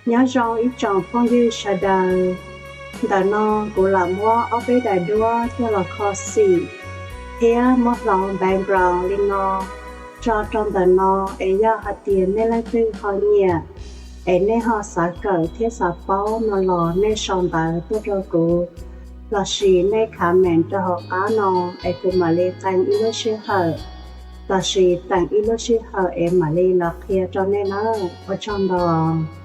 Nyob zoo ib tsoom phooj ywg sawv daws. Ntawm no kuv lam muab ob peb daim duab coj los kho xim thiab muab hloov background li no tso rau ntawm no, es yog hais tias nej leej twg ho nyiam es nej ho xav kawm thiab xav paub no los nej sau ntawv tuaj rau kuv, lossis nej comment rau hauv qab no es kuv mam li qee ib lub sij hawm, lossis teem ib lub sij hawm es mam li los qhia rau nej nawb. Ua tsaug ntau.